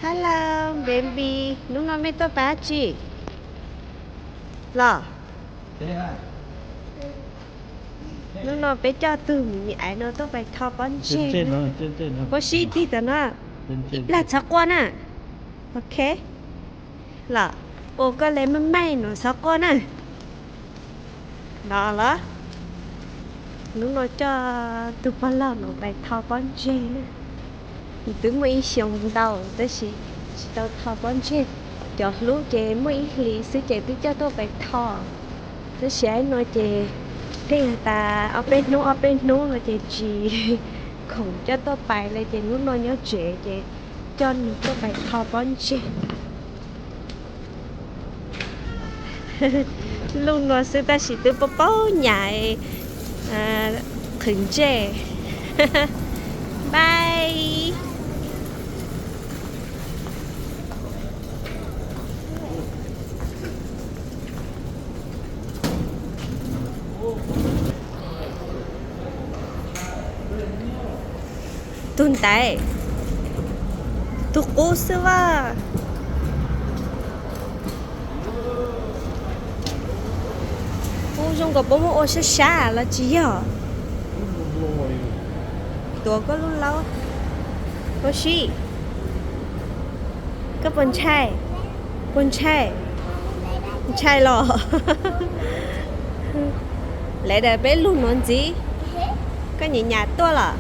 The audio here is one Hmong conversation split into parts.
Hello baby, hnub no mej tuaj pab tsi los? Hnub no peb coj tug me me aiv no tuaj pais tho pob ntseg. Puab sib tig tom no, ib plag txhob quaj na. Ok los, ua koj le maj maij no txhob quaj na. No los, hnub no coj tug pog laug no pais tho pob ntseg. Nws twb muaj ib xyoo ntau tab sis tsis tau tho pob ntseg. Cov hlub ces muaj ib hlis xwb ces twb coj tuaj pais tho. Tab sis ib no ces pheej tas ob peb hnub ob peb hnub no ces tsis khoom coj tuaj pais li ces hnub no nyob tsev ces coj nws tuaj pais tho pob ntseg. Luj no xwb tab sis twb paub paub nyam qhwv ntsej. Bye. Tug ntaiv, tug qub xwb vaj. Ub, zoo nkaus puas muaj ua sab sab los tsis yog? Tuav koj lub laub. Koj sib, koj puas ntshai? Puas ntshai? Ntshai los? Later peb lug nuav ntxiv. Koj nyam nyam tuaj los?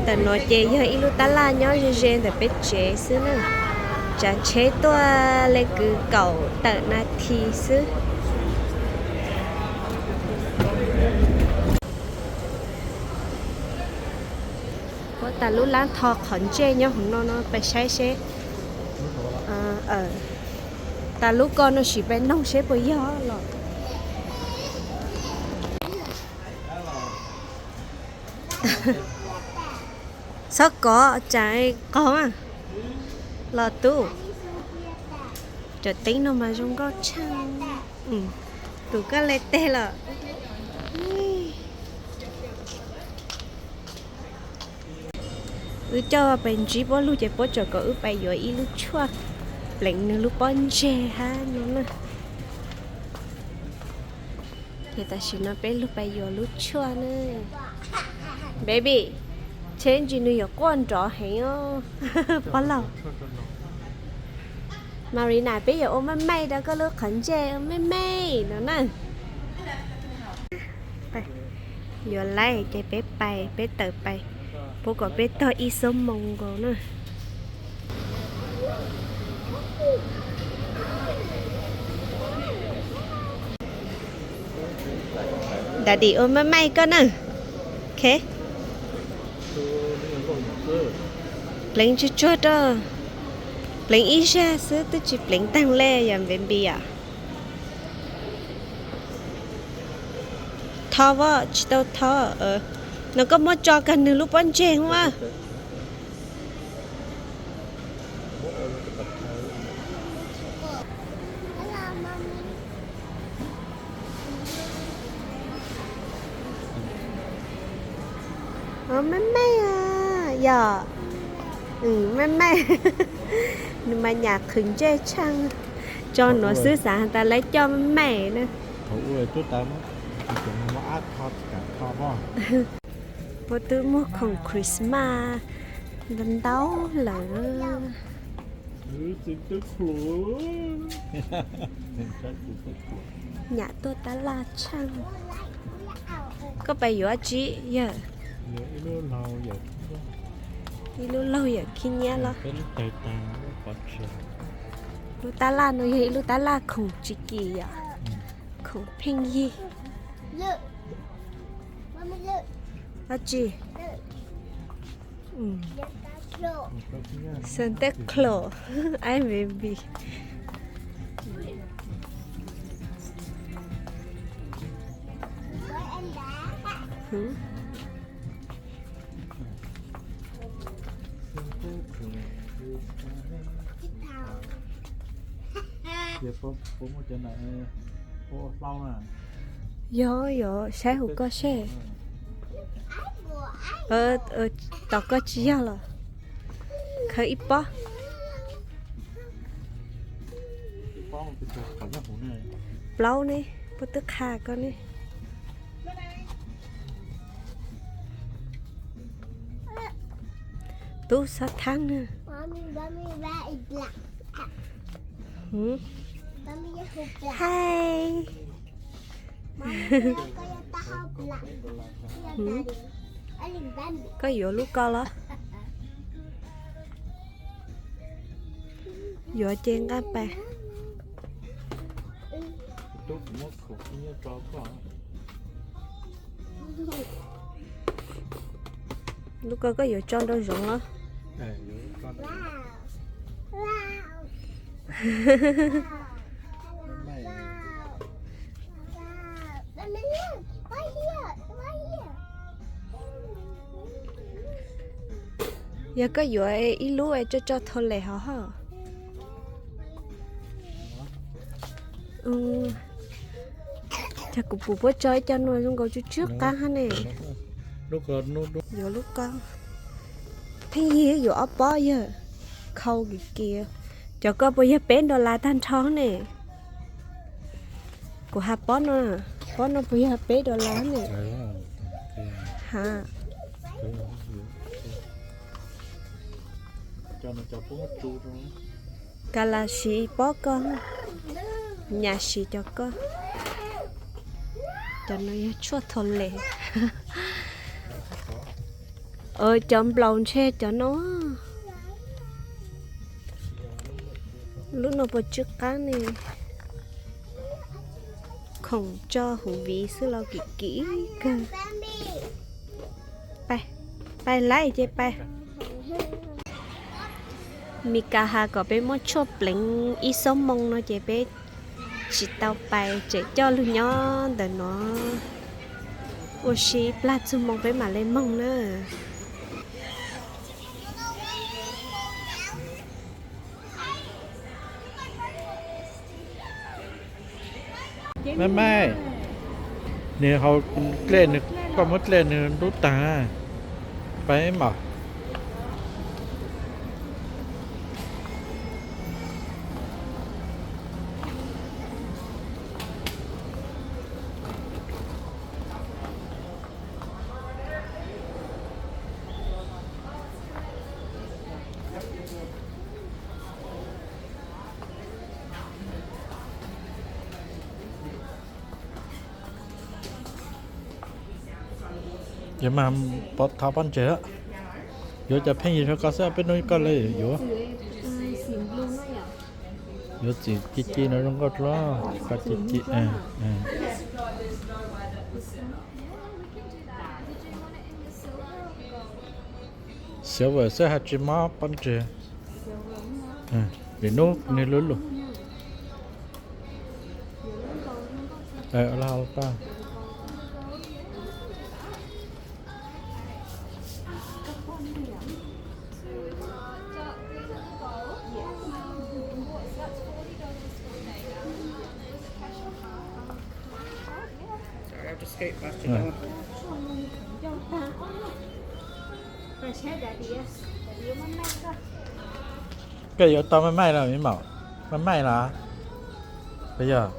Ntawm nuav ces yog ib lub tab laj nyob ze ze ntawm peb tsev xwb na. Tsav tsheb tuaj le kwv kaum tawm nas this xwb. Puab tas lub lab tho qhov ntsej nyob hauv no no pais saib seb. Tas lub ko no sim pais noog seb puas yog los. Txhob kov tsam qaug los tub. Cov teeb no mas zoo nkauj tshaaj. Tus koj le teg los. Wb coj pais ntsib puab lug ces puab tseem kom wb pais yuav ib lub tshuaj pleev nws lub pob ntseg hab no na. Ces tam sim no peb lug pais yuav lub tshuaj na. Baby, change nws yuav quaj nrov heev os. Pob laug. Marina, peb yuav ua maj maij rau koj lub qhov ntsej ua maj maij no na. Yuav laib ces peb pais, peb tawm pais, puab kom peb tog ib xuab moos nkaus na. Daddy ua maj maij koj na. Ok. Pleev tsuag tsuag rau. Pleev ib zag xwb twb tsis pleev taag le yom baby yom. Tho as, tsis tau tho. No koj muab tso kag nws lub pob ntseg as. Maj maij yom. Maj maij. Nws mas nyam qhwv ntsej tshaaj. Tso nuav xwb xav has tas lawv coj maj maij na. Puab twb muag khoom Christmas ntau ntau lawm. Nyam tuaj tab laj tshaaj. Koj pais yuav tsi yawg? Ib lub laug yawm khib nyiab los? Lub tab laj no yog ib lub tab laj khoom tsis kim yom? Khoom pheej yig. Dab tsi? Santa Claus, I baby. Yog, yog, saib hauv koj seb. Tos koj tsis yog los. Khawb ib pob. Plaub ne, puab twb qha koj ne. Tub xob thab na. Hais. Koj yuav lub ko los? Yuav ces nqa pais. Lub ko koj yuav tso nraum zoov los? Yog koj yuav ib lub es tso tso thaum lem hov hos. Ces kuv pum puab tso ib co no zoo nkaus tsw tsw qab hab ne. Yuav lub ko. Pheej yig yuav ob pob yawg. Khau kis kis. Cov ko puas yog peb dollar tag nrho ne? Kuv has pob no, pob no puas yog peb dollar ne? Ha. Ka las siv pob ko, nyam siv cov ko. Cov no yog tshuaj thaum lem. Cov nplaum ntshe cov no. Lub no puas tsw qab ne? Khoom tso huv viv xwb los kim kim kawg. Pais, pais laij ces pais. Mis Kas has kom peb muab tshuaj pleev ib xuab moos no ces peb tsis tau pais, tseem coj lug nyob ntawm no ua si, plag txug moos peb mam le moog na. Maj maj, nws haus dlej, koj muab dlej nws ntub taag, pab mam. Ces mas pov thov pob ntseg, yuav cov pheej yig rau koj xwb, peb nub koj le yuav. Yuav txim ci ci no zoo nkauj dlua, koj ci ci. Silver xwb hab tsis mob pob ntseg. Lwm nub nwg lub lug. Koj yuav tau maj maj los, maj maj los? Yog.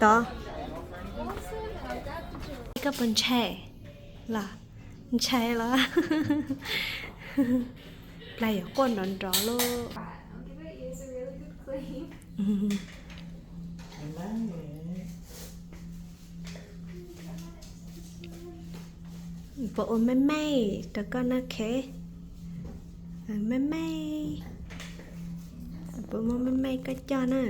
Tod. Koj puas ntshai los? Ntshai los? Plag yuav quaj nrov nrov lauj. Puas ua maj maj rau koj na, Khe? Maj maj. Puas muaj maj maj koj coj na?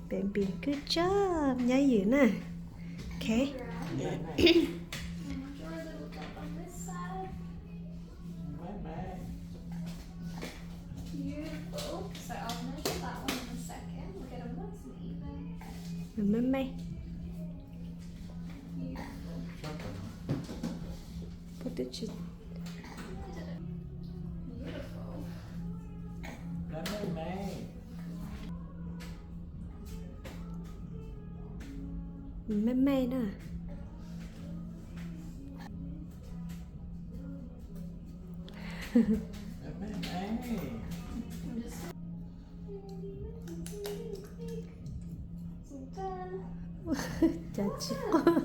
Pem pim kwj tsa nyob ywm na. Maj maj. Me me na. Cov tsis quaj.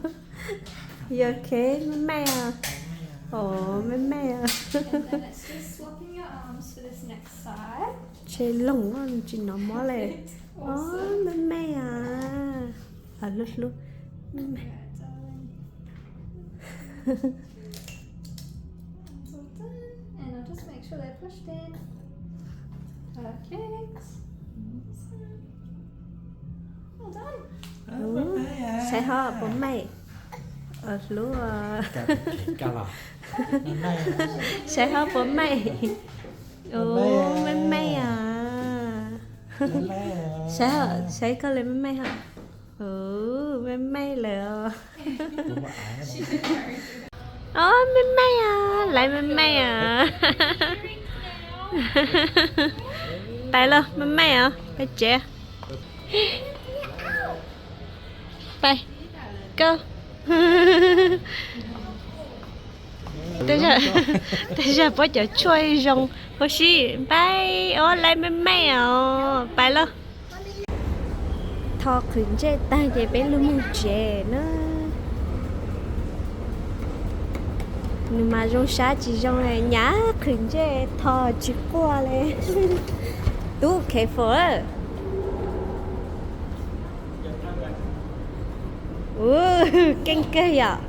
You okay? Me me os. Ov, me me os. Tshe loog tsis hnov mob li. Ov, me me os. Hlub hlub. Saib ho puas me. Hlub. Saib ho puas me. Ov, me me os. Saib, saib koj li me me ho. Ov, me me lawm os. Ov, me me os, laiv me me os. Pais los me me os, pais tsev. Pais, go. Tej zag puab cov tshuaj zoo, huv si, pais, ov, laiv me me os, pais lauj. Tho qhwv ntsej tag ces peb lug moog tsev na. Nws mas zoo sab tsis zoo, nyam qhwv ntsej tho tsis quaj li. Tub khev fom. Ub, keej kawg yom.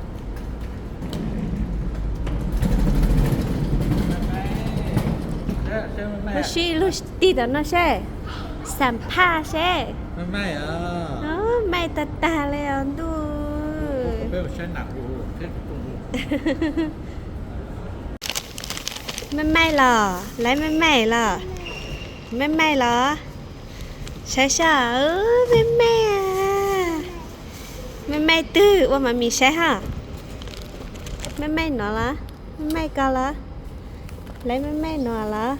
Huv si, lug tig tom no seb, xam phaj seb. Ov, me tag tag li os ntuj. Me me los, laiv me me los. Me me los. Saib sab, me me. Me me twg ua mam mis saib hab. Me me no los, me me ko los. Laiv me me no los.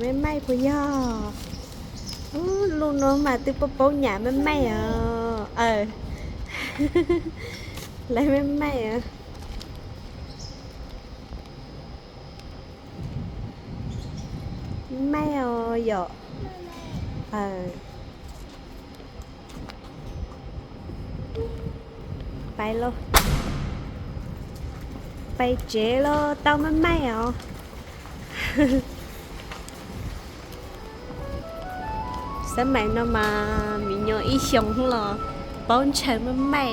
Me me puas yog? Ub, lub nuav mas twb paub paub nyam me me os. Laiv me me os. Me os yom. Pais lauj. Pais tsev lauj, tau me me os. Xab maim no mas mi nyuam ib xyoos los paub ntshaw me me.